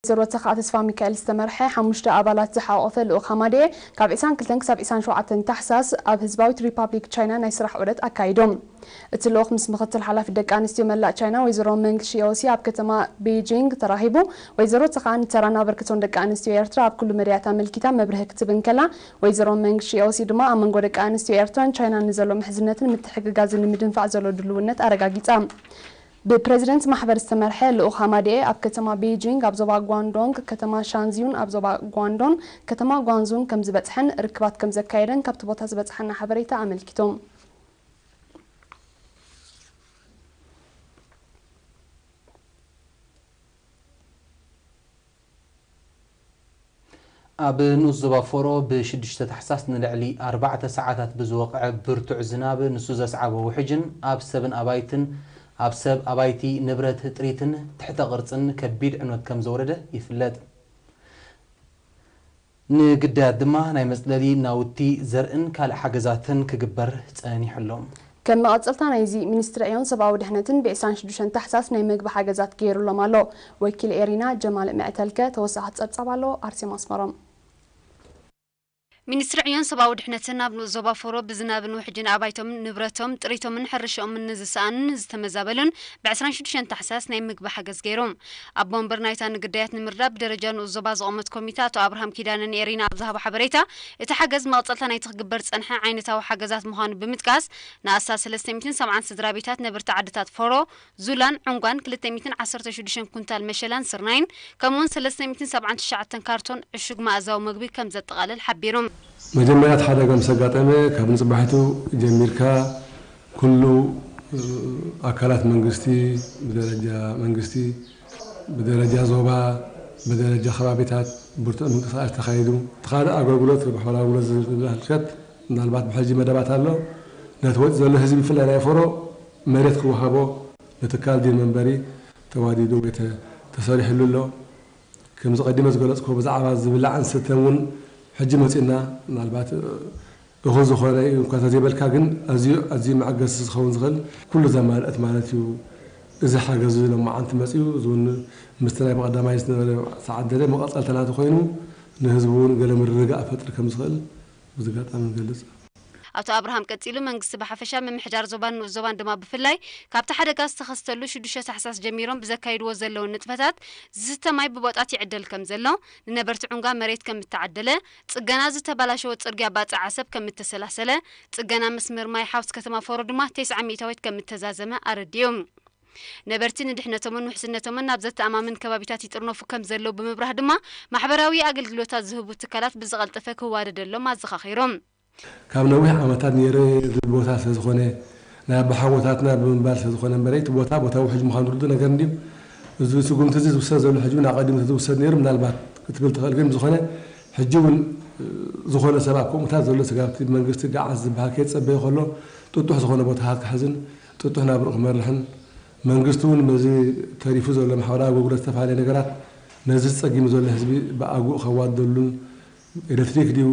ወይዘሮ ተኽኣ ተስፋ ሚካኤል ዝተመርሐ ሓሙሽተ ኣባላት ዝሓቖፈ ልኡኽ ሃማደኤ ካብ ዕስራን ክልተን ክሳብ ዕስራን ሸውዓተን ታሕሳስ ኣብ ህዝባዊት ሪፓብሊክ ቻይና ናይ ስራሕ ዑደት ኣካይዶም። እቲ ልኡኽ ምስ ምኽትል ሓላፊት ደቂ ኣንስትዮ መላእ ቻይና ወይዘሮ መንግ ሺኦሲ ኣብ ከተማ ቤጂንግ ተራኺቡ። ወይዘሮ ተኽኣ ንተራን ኣበርክቶን ደቂ ኣንስትዮ ኤርትራ ኣብ ኩሉ መዳያት ኣመልኪታ መብርሂ ክትህብ እንከላ፣ ወይዘሮ መንግ ሺኦሲ ድማ ኣብ መንጎ ደቂ ኣንስትዮ ኤርትራን ቻይናን ንዘሎ ምሕዝነትን ምትሕግጋዝን ንምድንፋዕ ዘሎ ድልውነት ኣረጋጊጻ። ብፕረዚደንት ማሕበር ዝተመርሐ ልኡኽ ሃማደኤ ኣብ ከተማ ቤጂንግ ኣብ ዞባ ጓንዶንግ፣ ከተማ ሻንዚዩን ኣብ ዞባ ጓንዶን ከተማ ጓንዙን ከም ዝበጽሐን ርክባት ከም ዘካየደን ካብቲ ቦታ ዝበጽሓና ሓበሬታ ኣመልኪቶም። ኣብ ንኡስ ዞባ ፎሮ ብሽዱሽተ ታሕሳስ ንልዕሊ ኣርባዕተ ሰዓታት ብዝወቕዐ ብርቱዕ ዝናብ፣ ንሱ ዘስዓቦ ውሕጅን ኣብ ሰብን ኣባይትን፣ ኣብ ሰብ ኣባይቲ፣ ንብረት፣ ጥሪትን ትሕተ ቅርጽን ከቢድ ዕንወት ከም ዘውረደ ይፍለጥ። ንግዳያት ድማ ናይ መጽለሊ ናውቲ፣ ዘርእን ካልእ ሓገዛትን ክግበር ጸኒሑ ኣሎ። ከም መቐጸልታ ናይዚ፣ ሚኒስትሪ ዕዮን ሰብኣዊ ድሕነትን ብ ዕስራን ሽዱሽተን ታሕሳስ ናይ መግቢ ሓገዛት ገይሩሎም ኣሎ። ወኪል ኤሪና ጀማል ምዕተልከ ተወሳኺ ጸብጻብ ኣሎ። ኣርሴማ ኣስመሮም። ሚኒስትሪ ዕዮን ሰብኣዊ ድሕነትን ኣብ ንኡስ ዞባ ፎሮ ብዝናብን ውሕጅን ኣባይቶምን ንብረቶም፣ ጥሪቶምን ሕርሻኦምን ንዝሰኣኑን ንዝተመዛበሉን ብ ዕስራን ሽዱሽተን ታሕሳስ ናይ ምግቢ ሓገዝ ገይሩ። ኣቦ ወንበር ናይታ ንግዳያት ንምርዳእ ብደረጃ ንኡስ ዞባ ዝቖመት ኮሚተ ኣቶ ኣብርሃም ኪዳነ ንኤሪና ኣብ ዝሃቦ ሓበሬታ፣ እቲ ሓገዝ መቐጸልታ ናይቲ ክግበር ዝጸንሐ ዓይነታዊ ሓገዛት ምዃኑ ብምጥቃስ፣ ንኣስታት ሰለስተ ሚእትን ሰብዓን ስድራ ቤታት ነበርቲ ዓድታት ፎሮ፣ ዙላን ዑንጓን ክልተ ሚእትን ዓሰርተ ሽዱሽተን ኩንታል መሸላን ስርናይን፣ ከምኡውን ሰለስተ ሚእትን ሰብዓን ትሽዓተን ካርቶን ዕሹግ መኣዛዊ መግቢ ከም ዘጠቓልል ሓቢሩ። መጀመርያ እቲ ሓደጋ ምስ ኣጋጠመ፣ ካብ ንጽባሒቱ ጀሚርካ ኩሉ፣ እ፣ ኣካላት መንግስቲ፣ ብደረጃ መንግስቲ፣ ብደረጃ ዞባ፣ ብደረጃ ከባቢታት ብርቱዕ ምንቅስቃስ ተኻይዱ። እቲ ካልእ ኣገልግሎት፣ ማሕበራዊ ኣገልግሎት ዝምልከት፣ ምናልባት ብሕጂ መደባት ኣሎ። ነቲ ወፂ ዘሎ ህዝቢ፣ ብፍላይ ናይ ፎሮ፣ መሬት ክወሃቦ ንትካል ዲን መንበሪ ተዋዲዱ ወይ ተ-፣ ተሰሪሕሉ ኣሎ። ከምዚ ቀዲመ ዝገለጽኩዎ፣ ብዛዕባ ዝብላዕን ስተን እውን ሕጂ መጺእና፣ ምናልባት እኹል ዝኾነ እዩ እኳ እንተዘይበልካ፣ ግን ኣዝዩ፣ ኣዝዩ መዐገሲ ዝኸውን ዝኽእል ኩሉ ዘማልአት ማለት እዩ። እዚ ሓገዝ እዚ ሎማዓንቲ መጺኡ፣ እዚ እውን ምስቲ ናይ ብቐዳማይ ዝነበረ ዝዓደለ መቐጸልታ ናቱ ኮይኑ፣ ንህዝቢ እውን ገለ ምርግጋእ ፈጥሪ ከም ዝኽእል በዚ ኣጋጣሚ ንገልጽ። ኣቶ ኣብርሃም ቀጺሉ፣ መንግስቲ ብሓፈሻ፣ ምምሕዳር ዞባን ንኡስ ዞባን ድማ ብፍላይ፣ ካብቲ ሓደጋ ዝተኸስተሉ ሽዱሽተ ታሕሳስ ጀሚሮም ብዘካይድዎ ዘለዉ ንጥፈታት፣ ዝስተ ማይ ብቦጣት ይዕደል ከም ዘሎ፣ ንነበርቲ ዑንጋ መሬት ከም እተዓደለ፣ ጽገና ዝተበላሸወ ጽርግያ ባጽዕ ዓሰብ ከም እተሰላሰለ፣ ጽገና መስመር ማይ ሓውስ ከተማ ፎሮ ድማ ተስዓ ሚእታዊት ከም እተዛዘመ ኣረዲኡ። ነበርቲ ንድሕነቶምን ውሕስነቶምን ናብ ዘተኣማምን ከባቢታት ይጥርነፉ ከም ዘለዉ ብምብራህ ድማ፣ ማሕበራዊ ኣገልግሎታት ዝህቡ ትካላት ብዝቐልጠፈ ክዋደደሎም ኣዘኻኺሮም። ካብ ነዊሕ ዓመታት ነይረ ዝብል ቦታ ስለ ዝኾነ፣ ናይ ኣባሓጎታትና ብምባል ስለ ዝኾነ እምበረይ፣ እቲ ቦታ፣ ቦታ ውሕጅ ምዃኑ ርዱእ ነገር እንድዩ። እዚ ስጉምቲ እዚ ዝውሰድ ዘሎ ሕጂ እውን ኣቐዲሙ ተዝውሰድ ነይሩ ምናልባት ክትብል ትኽእል፣ ግን ብዝኾነ ሕጂ እውን ዝኾነ ሰብ ኣብ ከምኡታት ዘሎ ስጋብ እቲ መንግስቲ ገዓት ዝበሃል ከይጸበየ ከሎ ጥጡሕ ዝኾነ ቦታታት ክሕዝን ጥጡሕ ናብርኡ ክመርሕን መንግስቲ እውን በዚ ተሪፉ ዘሎ ማሕበራዊ ኣገልግሎት ዝተፈላለየ ነገራት ነዚ ጸጊሙ ዘሎ ህዝቢ ብኣግኡ ከዋደሉን ኤሌክትሪክ ድዩ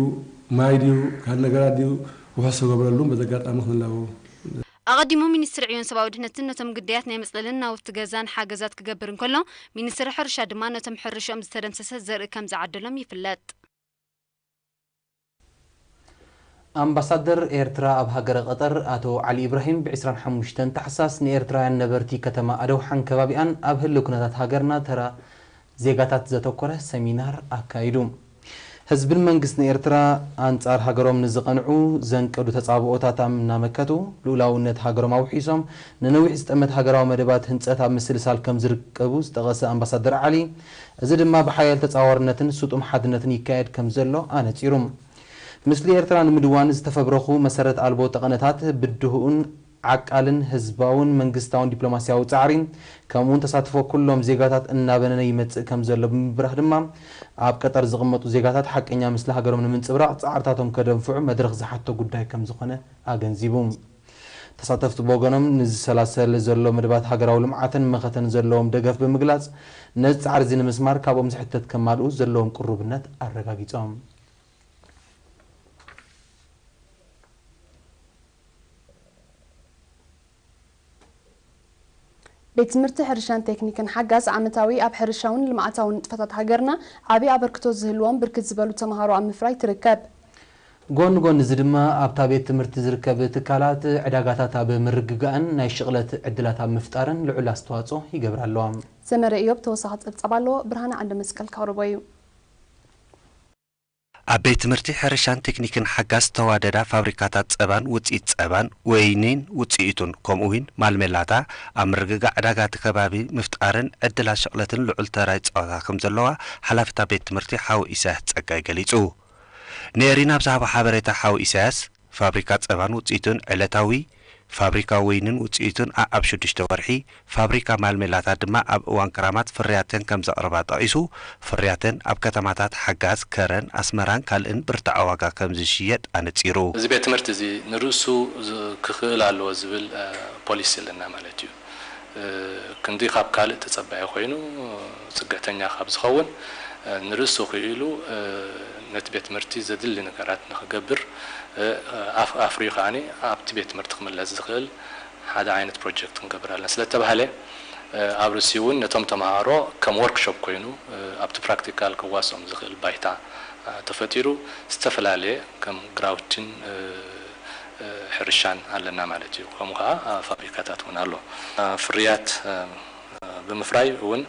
ማይ ድዩ ካልእ ነገራት ድዩ ውሑስ ክገብረሉን በዚ ኣጋጣሚ ክንላበው። ኣቐዲሙ ሚኒስትሪ ዕዮን ሰብኣዊ ድሕነትን ነቶም ግዳያት ናይ መጽለልን ናውቲ ገዛን ሓገዛት ክገብር እንከሎ፣ ሚኒስትሪ ሕርሻ ድማ ነቶም ሕርሻኦም ዝተደምሰሰ ዘርኢ ከም ዝዓደሎም ይፍለጥ። ኣምባሳደር ኤርትራ ኣብ ሃገረ ቀጠር ኣቶ ዓሊ ኢብራሂም ብ ዕስራን ሓሙሽተን ታሕሳስ ንኤርትራውያን ነበርቲ ከተማ ኣደውሓን ከባቢኣን ኣብ ህልው ኩነታት ሃገርና ተራ ዜጋታት ዘተኮረ ሰሚናር ኣካይዱ። ህዝብን መንግስትን ኤርትራ ኣንጻር ሃገሮም ንዝቐንዑ ዘንቀዱ ተጻብኦታት እናመከቱ፣ ልኡላውነት ሃገሮም ኣውሒሶም ንነዊሕ ዝጠመት ሃገራዊ መደባት ህንጸት ኣብ ምስልሳል ከም ዝርከቡ ዝጠቐሰ ኣምባሳደር ዓሊ፣ እዚ ድማ ብሓያል ተጻዋርነትን ስጡም ሓድነትን ይካየድ ከም ዘሎ ኣነጺሩ። ምስሊ ኤርትራ ንምድዋን ዝተፈብረኹ መሰረት ኣልቦ ጠቐነታት ብድሁእን ዓቃልን ህዝባውን መንግስታውን ዲፕሎማስያዊ ጻዕሪ፣ ከምኡውን ተሳትፎ ኩሎም ዜጋታት እናበነነ ይመጽእ ከም ዘሎ ብምብራህ ድማ፣ ኣብ ቀጠር ዝቕመጡ ዜጋታት ሓቀኛ ምስሊ ሃገሮም ንምንጽብራቕ ጻዕርታቶም ከደንፍዑ መድረኽ ዝሓቶ ጉዳይ ከም ዝኾነ ኣገንዚቡ። ተሳተፍቲ ብወገኖም ንዝሰላሰል ዘሎ መደባት ሃገራዊ ልምዓትን መኸተን ዘለዎም ደገፍ ብምግላጽ፣ ነዚ ጻዕሪ እዚ ንምስማር ካብኦም ዝሕተት ከማልኡ ዘለዎም ቅሩብነት ኣረጋጊጾም። ቤት ትምህርቲ ሕርሻን ቴክኒክን ሓጋዝ ዓመታዊ ኣብ ሕርሻውን ልምዓታውን ንጥፈታት ሃገርና ዓብዪ ኣበርክቶ ዝህልዎም ብርክት ዝበሉ ተምሃሮ ኣብ ምፍራይ ትርከብ። ጎኒ ጎኒ እዚ ድማ ኣብታ ቤት ትምህርቲ ዝርከብ ትካላት ዕዳጋታት ኣብ ምርግጋእን ናይ ሽቕለት ዕድላት ኣብ ምፍጣርን ልዑል ኣስተዋፅኦ ይገብራ ኣለዋ። ሰመረ እዮብ ተወሳኺ ፀብፃብ ኣለዎ። ብርሃነ ዓንደ መስቀል ካውርቦ እዩ። ኣብ ቤት ትምህርቲ ሕርሻን ቴክኒክን ሓጋዝ ዝተዋደዳ ፋብሪካታት ጸባን ውጽኢት ጸባን፣ ወይኒን ውጽኢቱን፣ ከምኡ እውን ማልሜላታ ኣብ ምርግጋእ ዕዳጋ እቲ ከባቢ ምፍጣርን ዕድላት ሽቕለትን ልዑል ተራ ይጻወታ ከም ዘለዋ ሓላፊ እታ ቤት ትምህርቲ ሓው ኢሳያስ ጸጋይ ገሊጹ። ንኤሪና ኣብ ዝሃቦ ሓበሬታ ሓው ኢሳያስ፣ ፋብሪካ ጸባን ውጽኢቱን ዕለታዊ፣ ፋብሪካ ወይንን ውጽኢቱን ኣኣብ ሽዱሽተ ወርሒ፣ ፋብሪካ ማልሜላታ ድማ ኣብ እዋን ክራማት ፍርያተን ከም ዘቕርባ ጠቒሱ፣ ፍርያተን ኣብ ከተማታት ሓጋዝ፣ ከረን፣ ኣስመራን ካልእን ብርታዐ ዋጋ ከም ዝሽየጥ ኣነጺሩ። እዚ ቤት ትምህርቲ እዚ ንርእሱ ዝ-፣ ክኽእል ኣለዎ ዝብል፣ እ፣ ፖሊሲ ኣለና ማለት እዩ። እ፣ ክንዲ ካብ ካልእ ተጸባኢ ኮይኑ፣ ጽግዕተኛ ካብ ዝኸውን፣ እ፣ ንርእሱ ክኢሉ፣ እ፣ ነቲ ቤት ትምህርቲ ዘድሊ ነገራት ንኽገብር፣ እ፣ ኣፍ-፣ ኣፍርዩ ከኣኒ ኣብቲ ቤት ትምህርቲ ክምለስ ዝኽእል ሓደ ዓይነት ፕሮጀክት ክንገብር ኣለና ስለተባህለ፣ እ፣ ኣብ ርእሲ እውን ነቶም ተምሃሮ ከም ወርክሾፕ ኮይኑ፣ እ፣ ኣብቲ ፕራክቲካል ከዋስኦም ዝኽእል ባይታ፣ እ፣ ተፈጢሩ ዝተፈላለየ ከም ግራውትን፣ እ፣ እ፣ ሕርሻን ኣለና ማለት እዩ። ከምኡ ከኣ፣ እ፣ ፋብሪካታት እውን ኣሎ። እ፣ ፍርያት፣ እ፣ ብምፍራይ እውን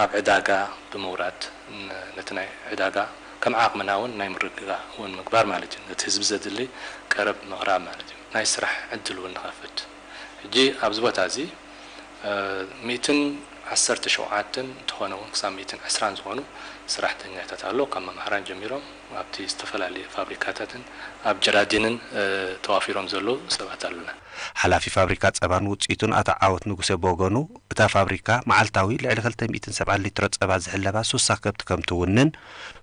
ኣብ ዕዳጋ ብምውራድ ን-፣ ነቲ ናይ ዕዳጋ ከም ዓቕምና እውን ናይ ምርግጋእ እውን ምግባር ማለት እዩ። ነቲ ህዝቢ ዘድሊ ቀረብ ምቕራብ ማለት እዩ። ናይ ስራሕ ዕድል እውን ንኸፍት። ሕጂ ኣብዚ ቦታ እዚ፣ እ፣ ሚእትን ዓሰርተ ሸውዓተን እንተኾነ እውን ክሳብ ሚእትን ዕስራን ዝኾኑ ሰራሕተኛታት ኣለዉ። ካብ መምሃራን ጀሚሮም ኣብቲ ዝተፈላለዩ ፋብሪካታትን ኣብ ጀራዲንን፣ እ፣ ተዋፊሮም ዘለዉ ሰባት ኣለና። ሓላፊ ፋብሪካ ጸባን ውጽኢቱን ኣቶ ዓወት ንጉሴ ብወገኑ፣ እታ ፋብሪካ መዓልታዊ ልዕሊ ክልተ ሚእትን ሰብዓን ሊትሮ ጸባ ዝሕለባ ሱሳ ከብቲ ከም ትውንን፣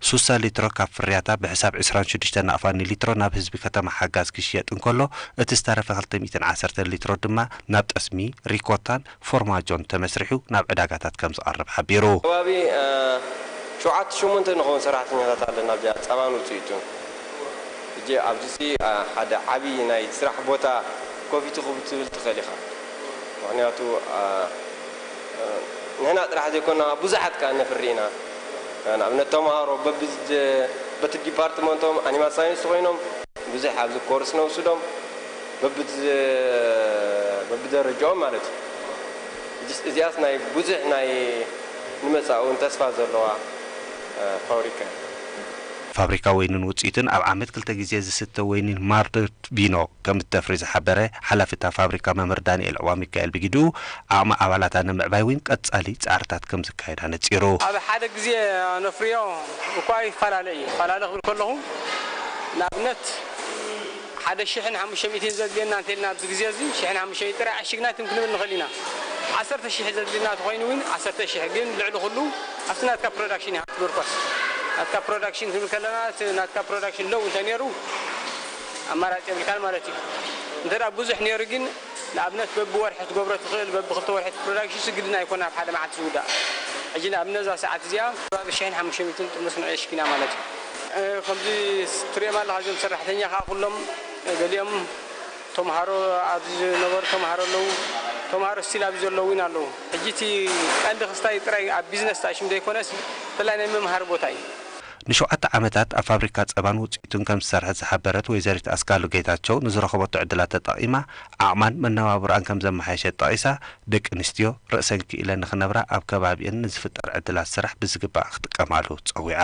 ሱሳ ሊትሮ ካብ ፍርያታ ብሕሳብ ዕስራን ሽዱሽተን ናቕፋ ንሊትሮ ናብ ህዝቢ ከተማ ሓጋዝ ክሽየጥ እንከሎ፣ እቲ ዝተረፈ ክልተ ሚእትን ዓሰርተን ሊትሮ ድማ ናብ ጠስሚ፣ ሪኮታን ፎርማጆን ተመስሪሑ ናብ ዕዳጋታት ከም ዝቐርብ ሓቢሩ። ከባቢ፣ እ፣ ሸውዓተ ሸሞንተ ንኸውን ሰራሕተኛታት ኣለና ኣብዚኣ ጸባን ውጽኢቱን። ሕጂ ኣብዚ ሲ፣ እ፣ ሓደ ዓቢ ናይ ስራሕ ቦታ ኮፊቱ ክትብል ትኽእል ኢኻ። ምኽንያቱ፣ እ፣ እ፣ ንሕና ጥራሕ ዘይኮና ብዙሓት ከኣ ነፍሪ ኢና። ንኣብነት ተምሃሮ በብዝ-፣ በቲ ዲፓርትመንቶም ኣኒማል ሳይንስ ኮይኖም ብዙሕ ኣብዚ ኮርስ ነውስዶም በብዝ-፣ በብደረጃኦም ማለት እዩ። እዚስ-፣ እዚኣስ ናይ ብዙሕ ናይ ንመጻኢ እውን ተስፋ ዘለዋ፣ እ፣ ፋብሪካ እያ። ፋብሪካ ወይንን ውጽኢቱን ኣብ ዓመት ክልተ ግዜ ዝስተ ወይኒን ማርድ ቪኖ ከም እተፍሪ ዝሓበረ ሓላፊ እታ ፋብሪካ መምህር ዳንኤል ዕዋ ሚካኤል ብግዲኡ፣ ዓቕሚ ኣባላታ ንምዕባይ እውን ቀጻሊ ጻዕርታት ከም ዝካየድ ኣነጺሩ። ኣብ ሓደ ግዜ ነፍርዮ እኳ ይፈላለ እዩ። ይፈላለ ክብል ከለኹ፣ ንኣብነት፣ ሓደ ሽሕን ሓሙሽተ ሚእትን ዘድልየና እንተኢልና ኣብዚ ግዜ እዚ፣ ሽሕን ሓሙሽተ ሚእትን ጥራይ ዓሽግና ትም ክንብል ንኽእል ኢና። ዓሰርተ ሽሕ ዘድልየና ተኾይኑ እውን፣ ዓሰርተ ሽሕ ግን ልዕሊ ኩሉ ኣብቲ ናትካ ፕሮዳክሽን ኢኻ ትምርኮስ። ናትካ ፕሮዳክሽን ክንብል ከለና፣ እቲ ናትካ ፕሮዳክሽን ሎው እንተ ነይሩ፣ ኣማራጺ የብልካን ማለት እዩ። እንተ ደኣ ብዙሕ ነይሩ ግን፣ ንኣብነት በብወርሒ ክትገብሮ ትኽእል፣ በብክልተ ወርሒ ፕሮዳክሽን ስግድን ኣይኮነ ኣብ ሓደ መዓልቲ ዝውዳእ። ሕጂ ንኣብነት እዛ ሰዓት እዚኣ ከባቢ ሽሕን ሓሙሽተ ሚእትን ጥርሙስ ንዕሽግ ኢና ማለት እዩ። እ፣ ከምዚ ትሪኦም ኣለኻ፣ እዞም ሰራሕተኛ ከዓ ኩሎም፣ እ፣ ገሊኦም ተምሃሮ ኣብዚ ዝነበሩ ተምሃሮ ኣለዉ። ተምሃሮ ስቲል ኣብዚ ዘለዉ እውን ኣለዉ። ሕጂ እቲ ቀንዲ ክስታይ ጥራይ ኣብ ቢዝነስ ተኣሽም ዘይኮነስ፣ ብፍላይ ናይ መምሃሪ ቦታ እዩ። ንሸውዓተ ዓመታት ኣብ ፋብሪካ ጸባን ውጽኢቱን ከም ዝሰርሐት ዝሓበረት ወይዘሪት ኣስካሉ ጌታቸው፣ ንዝረኸበቶ ዕድላት ተጠቒማ ዓቕማን መነባብሮኣን ከም ዘመሓየሸት ጠቒሳ፣ ደቂ ኣንስትዮ ርእሰን ክኢለን ንኽነብራ ኣብ ከባቢአን ንዝፍጠር ዕድላት ስራሕ ብዝግባእ ክጥቀማሉ ጸዊዓ።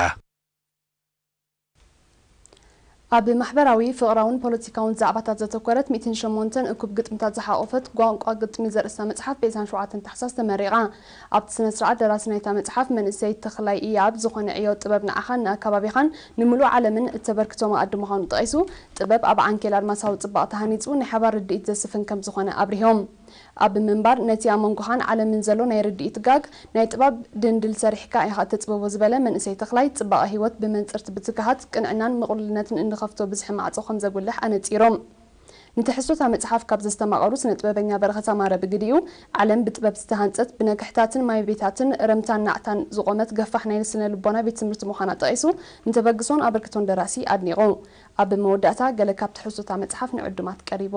ኣብ ማሕበራዊ፣ ፍቕራውን ፖለቲካውን ዛዕባታት ዘተኮረት ሚእትን ሸሞንተን እኩብ ግጥምታት ዝሓቖፈት ቋንቋ ግጥሚ ዘርእስታ መጽሓፍ ብዒስራን ሸውዓተን ታሕሳስ ተመሪቓ። ኣብቲ ስነ ስርዓት ደራሲ ናይታ መጽሓፍ መንእሰይ ተኽላይ ኢያብ ዝኾነ ዕዮ ጥበብ ንዓኻን ንኣከባቢኻን ንምሉእ ዓለምን እተበርክቶ መኣዲ ምዃኑ ጠቒሱ፣ ጥበብ ኣብ ዓንኬል ኣድማሳዊ ጽባቐ ተሃኒጹ ናይ ሓባር ርድኢት ዘስፍን ከም ዝኾነ ኣብሪሆም። ኣብ ምንባር ነቲ ኣብ መንጎኻን ዓለምን ዘሎ ናይ ርድኢት ጋግ ናይ ጥባብ ድንድል ሰሪሕካ ኢኻ እተጽብቦ ዝበለ መንእሰይ ተኽላይ፣ ጽባቐ ህይወት ብመንጽርቲ ብትግሃት፣ ቅንዕናን ምቕሉልነትን እንኸፍቶ ብዝሒ ማዕጾ ከም ዘጉልሕ ኣነጺሮም። ንትሕዝቶታ መጽሓፍ ካብ ዘስተማቐሩ ስነ ጥበበኛ በረኸት ኣማረ ብግዲኡ፣ ዓለም ብጥበብ ዝተሃንጸት፣ ብነግሕታትን ማይ ቤታትን ረምታን ናዕታን ዝቖመት ገፋሕ ናይ ስነ ልቦና ቤት ትምህርቲ ምዃና ጠቒሱ፣ ንተበግሶን ኣበርክቶን ደራሲ ኣድኒቑ። ኣብ መወዳእታ ገለ ካብ ትሕዝቶታ መጽሓፍ ንዕዱማት ቀሪቡ።